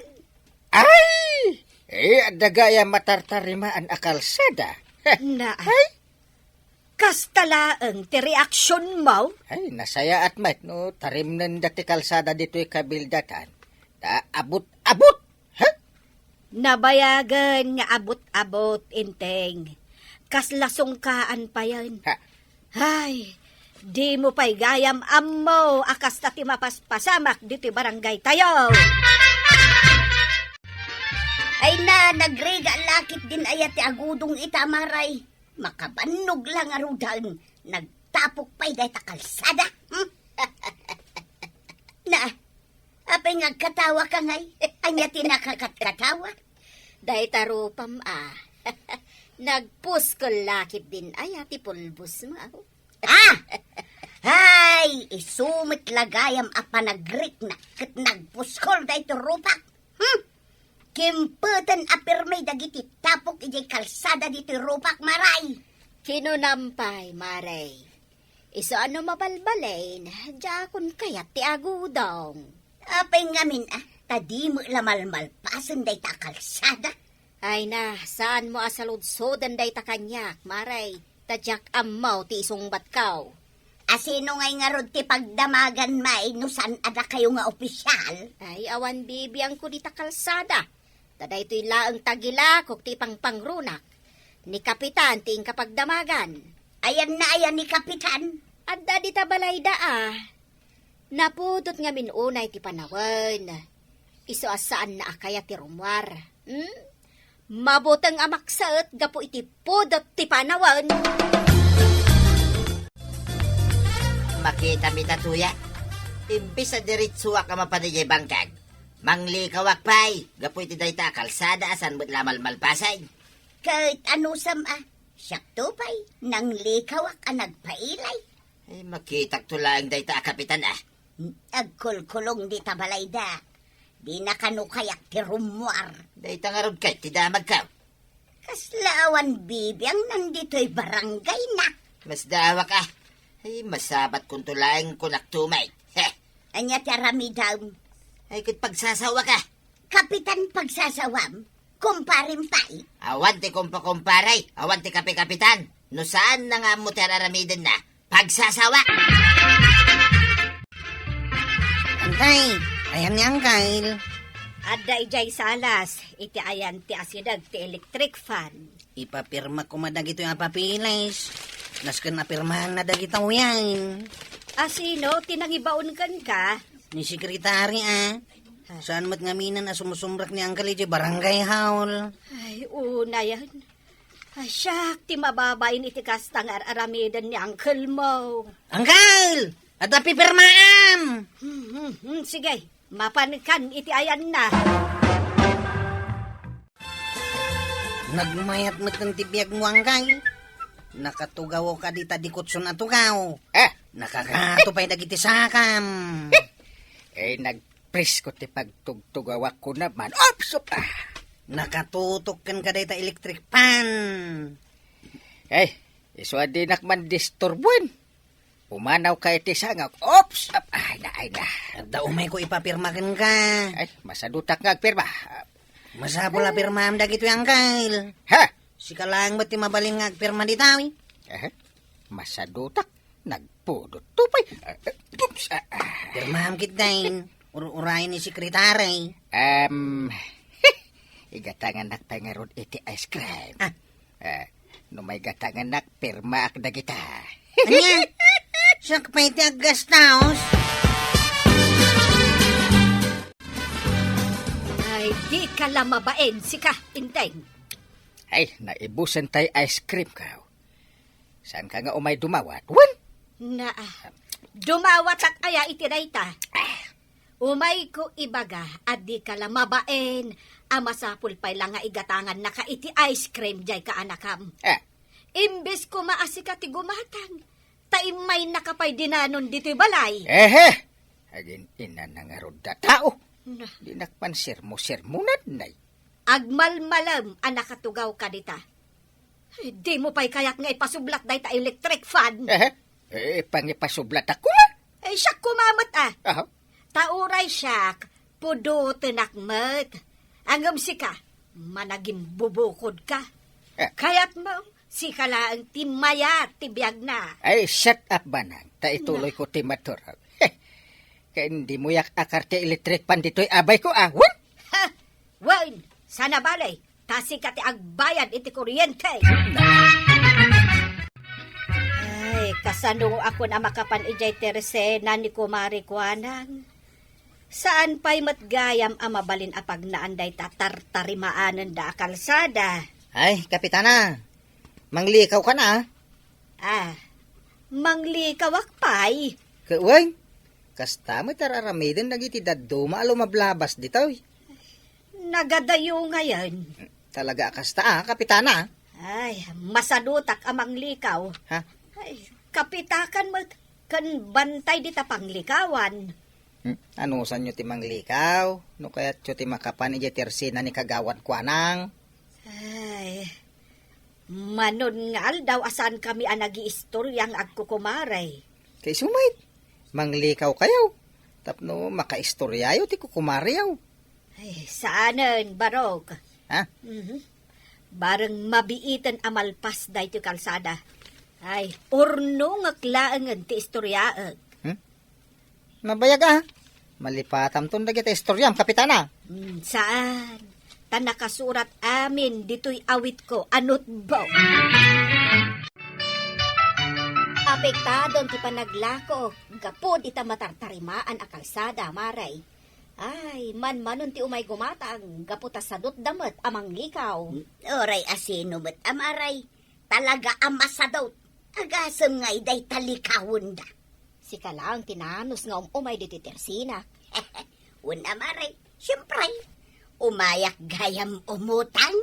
Ay! Eh, adda gayam matartarimaan a kalsada. Ha? Na, ay? Kasta laeng ti reaksionmo? Ay, nasayaat met no tarimnenda ti kalsada ditoy kabildatan. Ta abut-abut! Ha? Nabayagen nga abut-abut, Enteng. Kasla sungkaan payen. Ha? Ay, dimo pay gayam ammo a kasta ti mapaspasamak ditoy barangay tayo. Ay na, nagrigat la ketdin aya ti agudong ita, Maray. Makabannog la ngaruden, nagtapok pay dayta kalsada. Hmm? Na, apay nga agkatawaka ngay? Ania ti nakakatkatawa? Dayta rupam a. Nagpuskol la ketdin aya ti pulbosmo. Ah! Ay, isu met la gayam a panagriknak ket nagpuskol daytoy rupak. Hmm? Kimpeten a pirmi dagiti tapok idiay kalsada ditoy rupak, Maray. Kinunam pay, Maray. Isu a no mabalbalin, diakon kayat ti agudong. Apay ngamin a, ta di met la malmalpasen dayta a kalsada? Ay na, saanmo a saludsoden dayta kaniak, Maray, ta diak ammo ti isungbatko. A sino ngay ngarud ti pagdamagan, May, no saan a dakayo nga opisyal? Ay, awan bibiangko dita kalsada. Ta daytoy laeng tagilakok ti ipangpangrunak. Ni Kapitan ti inka pagdamagan. Ayanna aya ni Kapitan? Adda dita balayda a. Napudot ngamin unay ti panawen. Isu a saanna a kayat ti rummuar. Hmm? Mabuteng a maksaet gapu iti pudot ti panawen. Makitam ita, Tuya. Imbes a diretsoak a mapan idiay bangkag, manglikawak pay gapu iti dayta a kalsada a saan met la malmalpasen. Ket anusam a, siakto pay, nanglikawak a nagpailay. Ay, makitakto laeng dayta a kapitan a. Agkulkulong dita balayda. Dina kano kayat ti rummuar. Dayta ngarud ket ti damagko. Kasla awan bibiangnan ditoy barangayna. Masdaawak a. Ay, masabatkonto laeng kunakto met. Heh. Ania ti aramidem? Ay, ket pagsasawak a. Kapitan pagsasawam? Kumparem pay? Awan ti kumpa-kumpare, awan ti kapi-kapitan. No saanna nga ammo ti ar-aramidenna, pagsasawak. Antay, ayan ni Uncle. Adda idiay salas, iti ayan ti asideg ti electric fan. Ipapirmak koma dagitoy a papeles. Nasken a pirmaanna dagitoy yan. A sino ti nangibaon kenka? Ni sekretary a. Ha? Saan met ngamin a sumusumrek ni Uncle idiay barangay hall? Ay, unayen. Ay, siak ti mababain iti kasta nga ar-aramiden ni uncle mo. Uncle! Adda pipirmaam! Hmm, hmm, hmm, sige, mapankan iti ayanna. Nagmayat met ti biagmo, Uncle. Nakatugawka dita dikutson a tugaw. Eh? Nakakato pay dagiti sakam. Eh, nagpresko ti pagtugtugawak ko naman. Ops! Op! Ah! Nakatutok kenka dayta electric fan. Ay, isu a dinak man disturbuen. Umanaw ka iti sangak. Oops! Ap-, ay na, ay na. Adda umayko ipapirma kenka. Ay, masadutak nga agpirma. Masapul a pirmaam dagitoy, Angkel. Ha? Sika laeng met ti mabalin nga agpirma dita, wi. Eh, masadutak. Nagpudot to pay. Ah, ah, oops, ah, ah. Pirmaam ketdin. Ur-urayen ni sekretary. Em, igatangannak pay ngarud iti ice cream. Ah. Eh, no maigatangannak, pirmaak dagita. Ania? Siak pay ti aggastaos? Ay, dika la mabain, sika, Enteng. Ay, naibusen tay ice cream ko. Saanka nga umay dumawat? Wen? Naa. Dumawatak aya iti dayta? Umayko ibaga a dika la mabain a masapul pay la nga igatangannaka iti ice cream diay kaanakam. Ah. Imbes koma a sika ti gumatang, ta immaynaka pay dinanon ditoy balay. Ehe! Agin-inana ngarud da tao. Na. Dinak man sermo-sermonan, nay. Agmalmalem a nakatugawka dita. Dimo pay kayat nga ipasublat dayta electric fan? Eh, eh, pangipasublatak koma. Eh, siak koma met, ah. Aha. Ta uray siak, pudotenak met. Ngem sika, managimbubukodka. Eh. Kayatmo, sika laeng ti mayat ti biagna. Ay, shut up, Banang. Ta ituloy ko ti maturog. Ken dimo yak akar ti electric fan ditoy abayko, ah. Wen? Ha? Wen, sana bale, ta sika ti agbayad iti kuryente. Ay, kasano a kun a makapan idiay tersena ni Kumare Kuanang? Saan pay met gayam a mabalin a pagnaan dayta tartarimaanenda a kalsada? Ay, Kapitana, manglikawka na, ah. Ah, manglikawak pay? Ket wen, kasta met ar-aramiden dagiti dadduma a lumablabas ditoy. Nagadayo ngayen. Talaga a kasta, ah, Kapitana? Ay, masadutak a manglikaw. Ha? Ay, kapitakan met ken bantay dita panglikawan. Hmm, anusanyo ti manglikaw? No kayatyo ti makapan idiay tersena ni Kagawad Kuanang? Ay, manon nga aldaw a saankami a nagiistorya nga agkukumare. Kay isu met, manglikaw kayo. Tapno makaistoryayo ti kukumareyo. Ay, saanen, Barok. Ha? Mhm. Bareng mabiiten a malpas daytoy kalsada. Ay, urnongek laengen ti istoryaek. Hmm? Nabayag, ah. Malipatamton dagiti istoryam, Kapitana. Hmm, saan? Ta nakasurat amin ditoy awitko a notebook. Apektadon ti panaglako gapu dita matartarimaan a kalsada, Mare. Ay, manmanon ti umay gumatang gapu ta sadutda met a manglikaw. Uray a sino met a Mare, talaga a masadut. Agasem ngay dayta likawenda. Sika laeng ti nanos nga um-umay ditoy tersinak. Wen a Mare, siempre, umayak gayam umutang.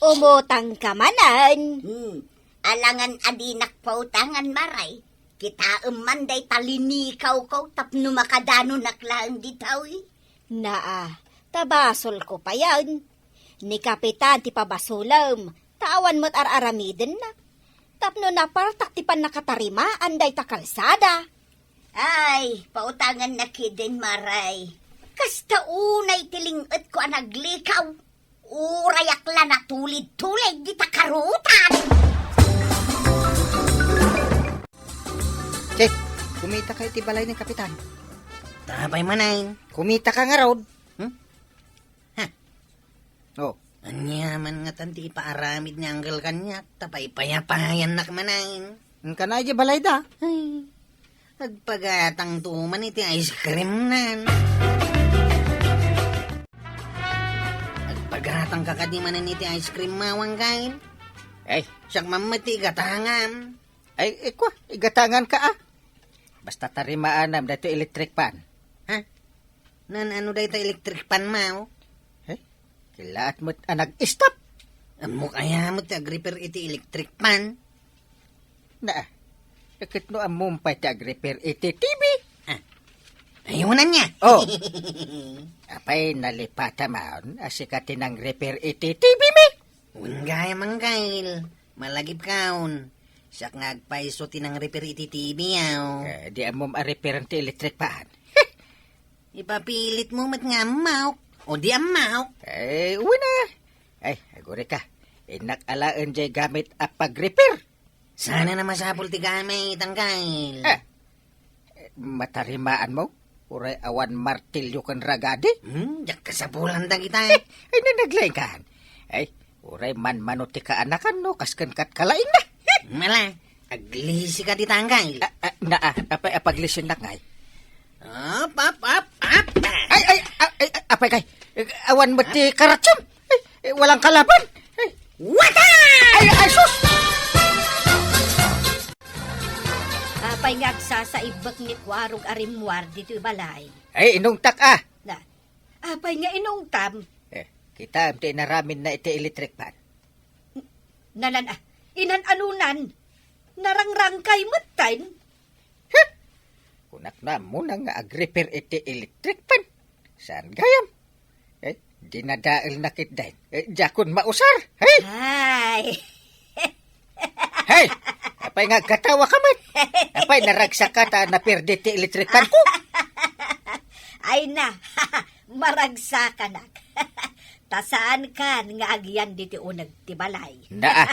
Umutangka manen? Hmm, alangan a dinak pautangan, Mare. Kitaem man dayta linikawko tapno makadanonak laeng ditoy. Naa, ta basolko payen. Ni Kapitan ti pabasolem, ta awan met ar-aramidenna. Tapno napartak ti pannakatarimaan dayta kalsada. Ay, pautanganna ketdin, Mare. Kasta unay ti ling-etko a naglikaw. Urayak la natulid-tulid dita karutan. Che, kumitaka iti balay ni Kapitan. Apay manen? Kumitaka ngarud. Hmm? Ha? Oh. Ania man ngatan ti ipaaramid ni Angkel kaniak, ta paypayapayannak manen. Inkana idiay balayda. Ay, agpagatangto man iti ice cream nan. Agpagatangka kadi manen iti ice cream, Mawang Kail? Ay. Siak man met ti igatangam. Ay, ikwa, igatanganka, ah. Basta tarimaanam daytoy electric fan. Ha? Nan-ano dayta electric fan, Maw? Eh? Kilaat met a nag-stop. Ammok aya met ti agrepair iti electric fan? Naa, ket no ammom pay ti agrepair iti T V? Ah. Ay, unanna. Oh. Apay, nalipataman a sika ti nang-repair iti T V mi? Wen gayam, Angkel. Malagipkaon. Siak nga agpayso ti nang-repair iti T V, aw. Eh, di ammom a repair ti electric fan. Ipapilitmo met nga ammok. O di ammok. Eh, wen a. Ay, agurayka. Innak alaen jay gamit a pag-repair. Saan a masapul ti gamit, Angkel? Eh, matarimaanmo? Uray awan martilyo ken ragadi? Hmm, diak kasapulan dagita. Ay, nanaglaingkan. Ay, uray manmano ti kaanakan no kas ken katkalaingna. Mala, aglisika dita, Angkel. Ah, ah, na, ah, apay a paglisinnak ngay? Up, up, up, up. Ay, ay, ah, ay, ah, apay kay. Awan met ti karatsem. Ay, eh, walang kalaban. Ay. Wata! Ay, ay, sus! Apay nga agsasaibbek ni Kuarog a rimmuar ditoy balay? Ay, inungtak, ah. Na, apay nga inungtam? Eh, kitaem ti inaraminna iti electric fan. Nalan, ah, inan-anunan? Narangrangkay metten? Huh? Kunak no ammona nga agrepair iti electric fan. Saan gayam? Eh, dinadaelna ketdin. Eh, diakon mausar. Hey! Ay! Hey! Apay nga agkatawa ka met? Apay naragsaka ta naperde ti electric fan ko? Ay na, maragsakanak. Ta saankan nga agyan diti uneg ti balay. Naa.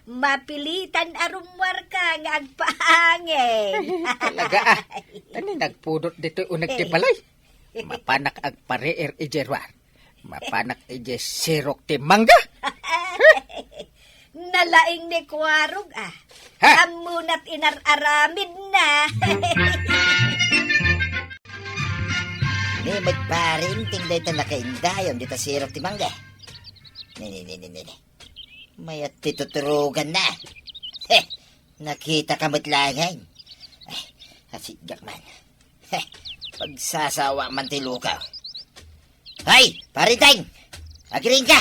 Mapilitan a rummuarka nga agpaangin. Talaga, ah. Tani nagpudot ditoy uneg ti balay. Mapanak agpariir idiay ruar. Mapanak idiay sirok ti mangga. Nalaing ni Kuarog, ah. Ha? Ammonat inar-aramidna. Ni met pare, inting dayta nakaindayon dita sirok ti mangga. Ni, ni, ni, ni, ni, ni. Mayat ti tuturuganna. He, nakitaka met laengen. Ay, asigak man. He, pagsasawa man ti lukaw. Hay, Pare Teng! Agriingka!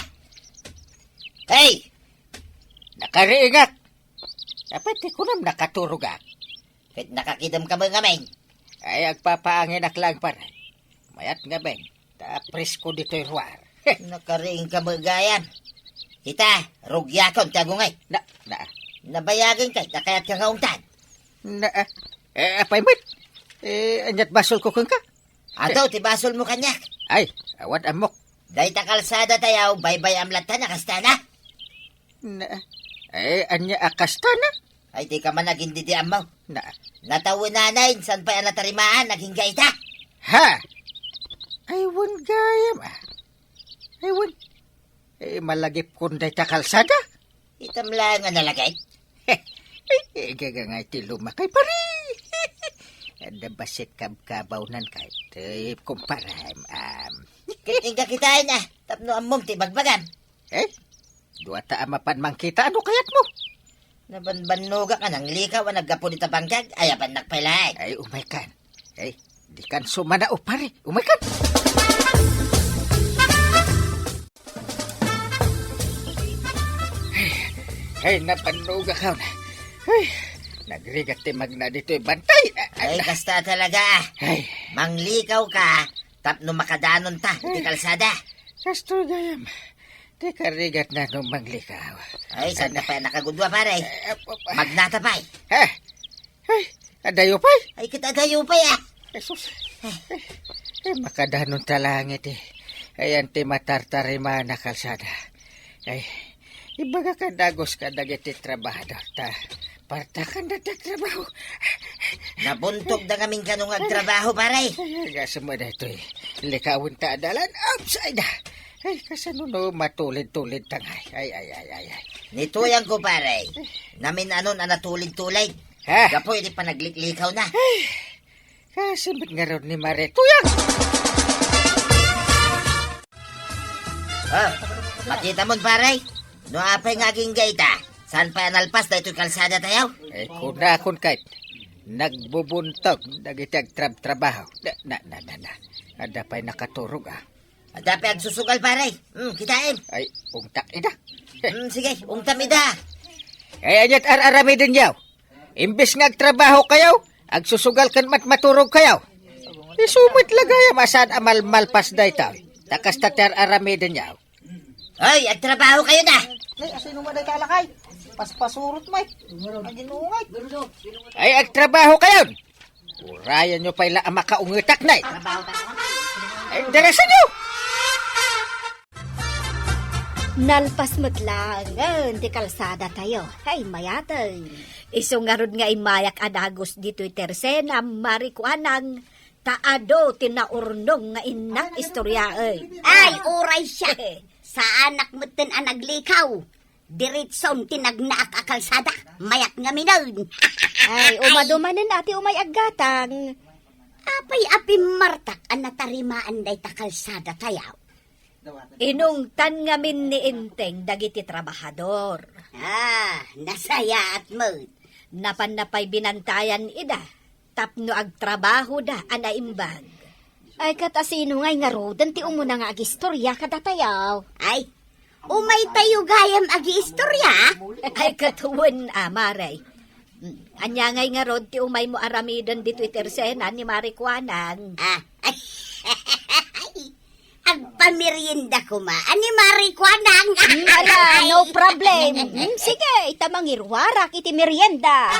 Hey! Nakariingak! Apay ti kunam nakaturogak? Ket nakakidem ka met ngamin. Ay, agpapaanginak laeng, pare. Mayat ngamin, ta presko ditoy ruar. Nakariing ka met gayam. Ita, rugiakon ti agungay. Na, na. Nabayagen kay, ta kayat ka nga ungtan. Na, eh, apay met? Eh, aniat basolko kenka? Adu ti basolmo kaniak. Ay, awan ammok. Dayta kalsada tayaw, baybay-am latta na kastana. Na, eh, ania a kastana? Ay, di ka man agindidi ammo. Na. Natawenanay, saan pay a natarimaan, agingga ita. Ha? Ay, wen gayam, ah. Ay, wen. Eh, malagipkon dayta kalsada? Itam laeng a nalagip. Eh, gaga nga iti lumakay, pare. Adda bassit kabkabawnan kay ti kumparam, am. Ket inka kitaen, ah, tapno ammom ti bagbagam. Eh? Duata a mapan mangkita, ano kayatmo? Nabanbannogak a nanglikaw a naggapu dita bangkag, ayabannak pay laeng. Ay, umaykan. Ay, dikan sumanao, pare. Umaykan. Ay, ay, nabannogak, haw na. Ay, nagrigat ti magna ditoy bantay. Ay, kasta talaga. Ay. Manglikaw ka, tapno makadanon ta iti kalsada. Kastoy gayam. Ti karigatna no manglikaw. Ay, saan ka pay nakagudua, pare? Eh, ap-, ap-, Magnata pay. Ha? Ay, adayo pay? Ay, ket adayo pay, ah. Jesus. Ay, makadanon ta langit, eh. Ayan ti matartarimana kalsada. Ay, ibaga ka dagos ka dagiti trabahador ta. Partakan da ti agtrabaho. Nabuntog da ngamin kano nga agtrabaho, pare. Ay, gasem daytoy. Likawen ta a dalan. Upside. Ay, kasano no matulid-tulid ta ngay. Ay, ay, ay, ay, ay. Ni tuyang ko, pare. Namin-anon a natulid-tulid. Ha? Gapu iti panagliklikawna. Ay, kasi met ngarud ni Mare tuyang. Ah, makita mon, pare? No apay nga agingga ita, saan pay a nalpas daytoy kalsada tayo? Eh, kunakon kayat, nagbubuntog dagiti agtrabtrabaho. Na, na, na, na, na. Adda pay nakaturog, ah. Adda pay agsusugal, pare. Hmm, kitaem. Ay, ungtak ida. Hmm, sige, ungtam ida. Ay, aniat ar-aramidenyo? Imbes nga agtrabaho kayo, agsusugal ken mat-, maturog kayo. Isu met la gayam a saan a malmalpas daytoy. Ta kasta ti ar-aramidenyo. Hoy, agtrabaho kayo na! Ay, asino man dayta lakay? Paspasurot met. Aginungay. Ay, agtrabaho kayon! Urayanyo pay la a makaungetak na. Ay, darasanyo! Nalpas met laengen ti kalsadatayo. Ay, mayat. Isu ngarud nga immayak a dagus ditoy Tersena, Mari Kuanang, ta adu ti naurnong nga innak istoryaen. Ay, uray siak! Saanak metten a naglikaw. Diretson ti nagnaak a kalsada. Mayat ngaminen. Ay, umadumanen a ti umay aggatang. Apay a pimmartak a natarimaan dayta kalsadatayo? Inungtan ngamin ni Enteng dagiti trabahador. Ah, nasayaat met. Napanna pay binantayan ida tapno agtrabahoda a naimbag. Ay, ket asino ngay ngaruden ti umuna nga agistorya kadatayo? Ay, umaytayo gayam agiistorya? Ay, ket wen a, Mari. Ania ngay ngarud ti umaymo aramiden ditoy Tersena ni Mari Kuanang? Ah, ay, agpamerienda koma a ni Mari Kuanang. Mm, ala, no problem. Mm, sige, ita mangiruarak iti merienda.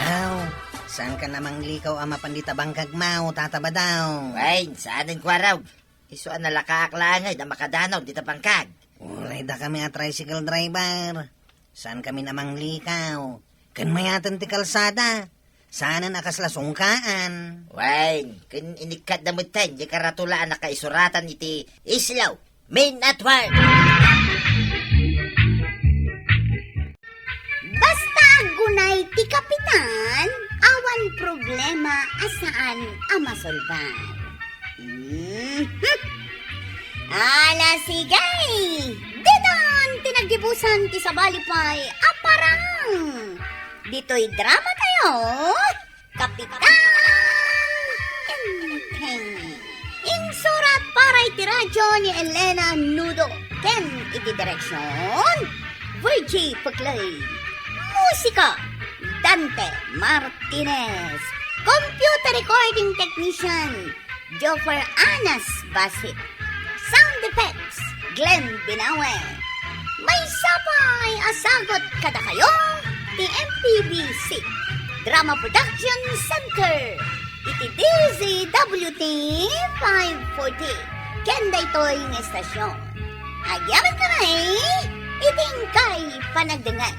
Aw, saan ka na manglikaw a mapan dita bangkag mo, Tata Badaw? Wen, saanen, Kuarog. Isu a nalakaak laeng a makadanaw dita bangkag. Uray dakami a tricycle driver. Saan kami a manglikaw? Ken mayaten ti kalsada. Saanen a kasla sungkaan. Wen, ken inikkatda metten diay karatula a nakaisuratan iti Islo Men at Work. Basta aggunay ti kapitan, awan problema a saan a masolbar. Mhm. Ala, sige! Ditan ti naggibusan ti sabali pay a parang ditoy dramatayo, Kapitan Enteng. Insurat para iti radio ni Elena Nudo ken iti direksion, Virgie Peclay. Musika, Dante Martinez. Computer recording technician, Joffer Anas Basit. Sound effects, Glenn Binawe. Maysa pay a sagut kadakayo ti M P B C Drama Production Center iti D Z W T five forty ken daytoy nga estasion. Agyamankami iti inkay panagdengngeg.